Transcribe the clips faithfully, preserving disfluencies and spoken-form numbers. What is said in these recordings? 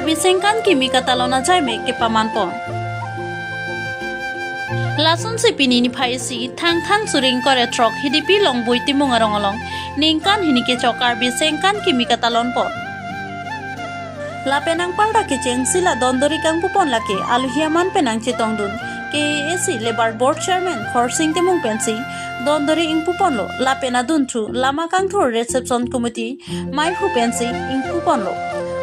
Sengkan kimi katalon ajai mek kepaman pon. Lasonsi pini niphai isi Thangthang suri ingkoi ra throk Hidipi Longbui Timung arong along ningkan hini kechok Karbi sengkan kimi katalon pon. Lapen anparta kechengsi la dondori kangpu pon lake aluhi aman pen nangchetongdun K A A C Labour Board Chairman Khorsing Timung pensi dondori ingpu ponlo, lapen adunthu lama kangthur reception committee maihu pensi ingpu ponlo.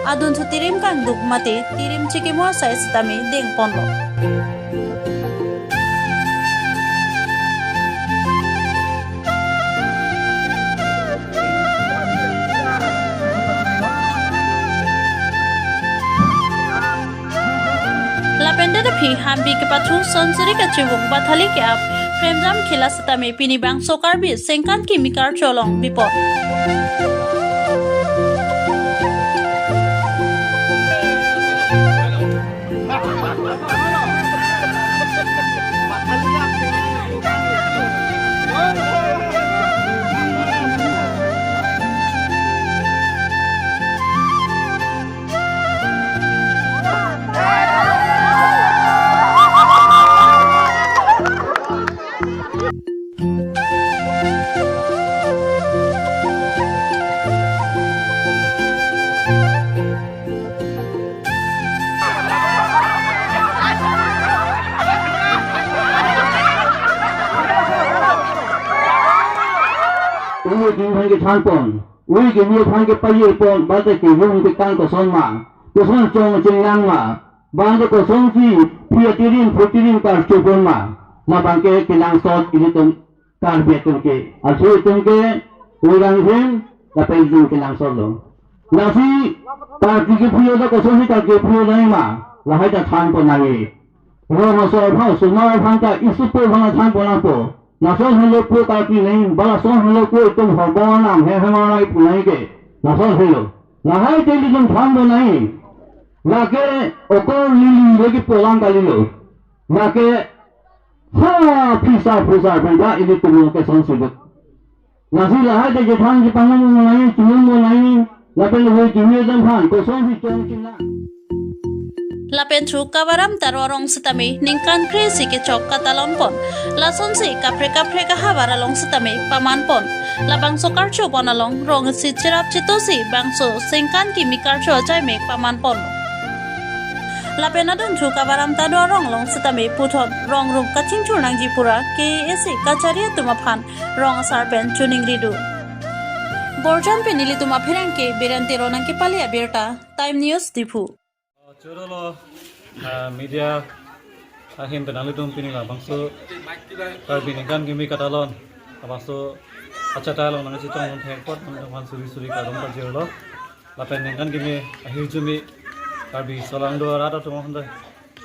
Adunthu tirim kangduk mate tirim chikimo asai sitame deng ponlo. Lapen det aphi hambi kepathu sonsuri kachevung bathali ke-ap premjam khela sitame pini bangso Karbi sengkan kimi karcho along bipon. Ui kimi aphan kethan pon, ui kimi aphan kepajir pon, bate kevung kekang koson ma, koson chong chinglang ma, bante kosonsi phi atirim phu tirim karcho pon ma, labang ke kenangsot ilitum Karbi atum ke, aso atum ke, urang hem, lapen jung kenangsot lo. Lasi, Karbi kephu lo, kosonsi Karbi kephu lo ma, lahai ta than pon nangji. Rong aso aphan, osomar aphan ta, isi po aphan than pon nangpo. Lason helo po Karbi nangji, ba lason helo po itum hobo nang, he he ma nang ipu nangji ke. Lason helo. Lahai te ilitum than pon nangji. Lake okor lili lagi polang kalilo. Lake ha phisa phusa phusa ilitum lo kesonsi duk. Lasi lahai te kethan kepangam nangji, chunum nangji, lapen lo kimi atum aphan, kosonsi chong chinglang. Lapen thu Kabaram Taro arong sitame ningkan kre-isi kechok katalon pon. Lasonsi kaprek kaprek ahavar along sitame paman pon. Labangso karcho pon along rong isi cherap chetosi bangso sengkan kimi karcho ajai mek paman pon. Lapen adunthu Kabaram Taro arong along sitame puthot rong rum kachingthur nangji pura K A A C kachari atum aphan rong asar pen choningri do. Borjan pen nelitum apherangke Biren Teron nangkepale abirta, Time News Diphu. Choro lo, ah, media ahin pen nanglitum pini labangso Karbi ningkan kimi katalon, labangso achatai along nangchetong thek apot, nanglitum aphan suri suri kardom pajirlo. Lapen ningkan kimi ahirjume Karbi solangdo arat atum aphan ta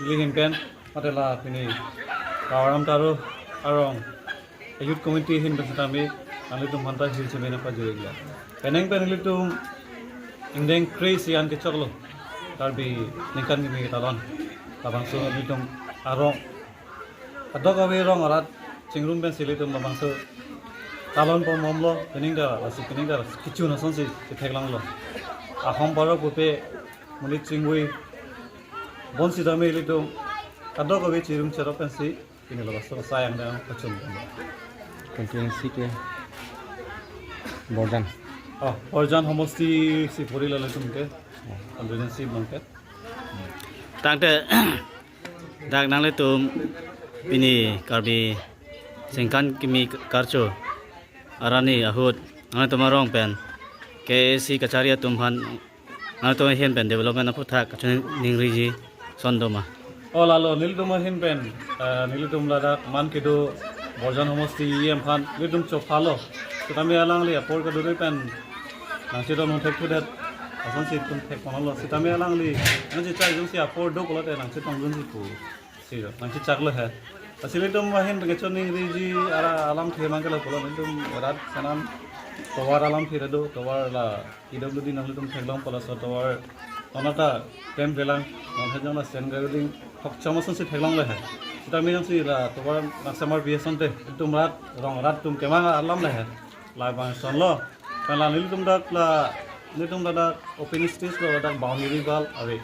neli ahin pen, mate la pini Kabaram Taro arong Youth Committee ahin pen sitame nanglitum aphan ta hirjume nangpajir iklo. Penang pen ilitum ingdeng kre-isi an kechoklo Karbi ningkan kimi katalon. Labangso ilitum arong, kadokave rong arat chingrum pensi ilitum labangso talon pon bomlo, pening ta, lasi pening ta kechun asonsi chetheklanglo. Ahom parok pupe monit chingvui bonsitame ilitum kadokave chirum cherap pensi pini labangso asai angdeng pachun. Constituency ke Borjan. Oh, Borjan homosti si pori lalo itum ke. Constituency abang ke. Tangte dak nanglitum pini Karbi sengkan kimi karcho arni ahut nanglitum arong pen K A A C kachari atum aphan nanglitum ahin pen development aphuthak kachoningriji ason doma? Oh, lalo, nelitum ahin pen, eh, nelitum ladak man kedo Borjan homosti E M aphan nelitum chophalo. Sitame alangli apor kaduri pen nangchetong thek thudet asonsi itum thek ponlo. Sitame alangli nangchechak jongsi apor do pulote nangchetongdunji pu si nangchechaklo he. Lasi nelitum ahin pen kachoningriji ara alamthe mang kelo pulo, nelitum rat sanan tovar alamthe do, tovar la P W D nanglitum theklong pulo, laso tovar onata tem pelang, non hejong la sen gari ding thokchom asonsi theklonglo he. Sitame jongsi la tovar naksamar bi asonte, itum rat, rong rat atum kemang alam le he. Labang asonlo. Pen la nelitum dak la, nelitum dak open stage lo, dak boundary wall ave.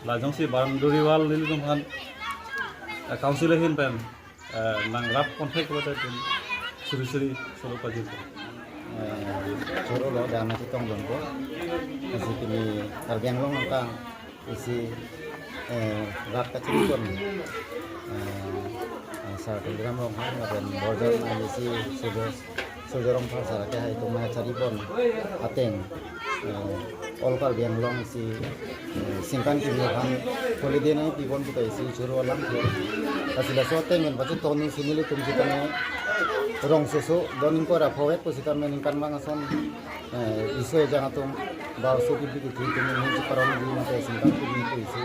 La jongsi boundary wall nelitum aphan, eh, council ahin pen, eh, nang rap contact kote pen suri suri solo pajir. Eh, choro lo dana chetong dongpo. Isi pini Karbi Anglong angkang isi, eh, rat kachiri pon. Eh, eh, Sir Tuliram Ronghang lapen border na isi Surjya, Surjya Rongphar sir ke hai tum na chari pon ateng, eh, all Karbi Anglong isi, eh, singkan kimi aphan holiday nangpi pon kita isi choro alam ke. Lasi laso ateng pen pachetong si nelitum sitame rongsoso doning kora phowet pusitame ningkan bang ason, eh, iso ejang atum ba so kipi kithi tum ningje parong di mate singkan kimi pu isi,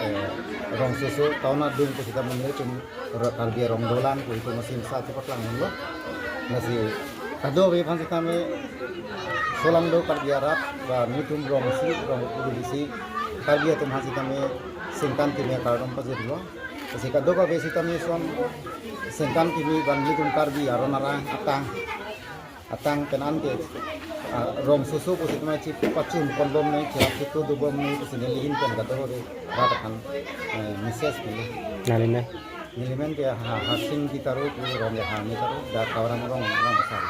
eh, rongsoso town adung pusitame nelitum ro-, Karbi arong dolang pu itum asim sa chepaklang lo. Lasi kadokave aphan sitame solangdo Karbi arat ba nelitum rongsi rong pu isi Karbi atum aphan sitame singkan kimi akardom pajirlo. Lasi kadokave sitame son singkan kimi ban nelitum Karbi aron arang atang atang pen an ke, ah, rongsoso pusitame chipachun ponbom nai, chirap chitu dobom nai pusi neli ahin pen kadokave rat aphan, eh, message pilo. Nangli men? Neli men ke ha, Harsing Kitaro pu Rongjaha ni Taro, da Kaoram Rong, Rong Sar.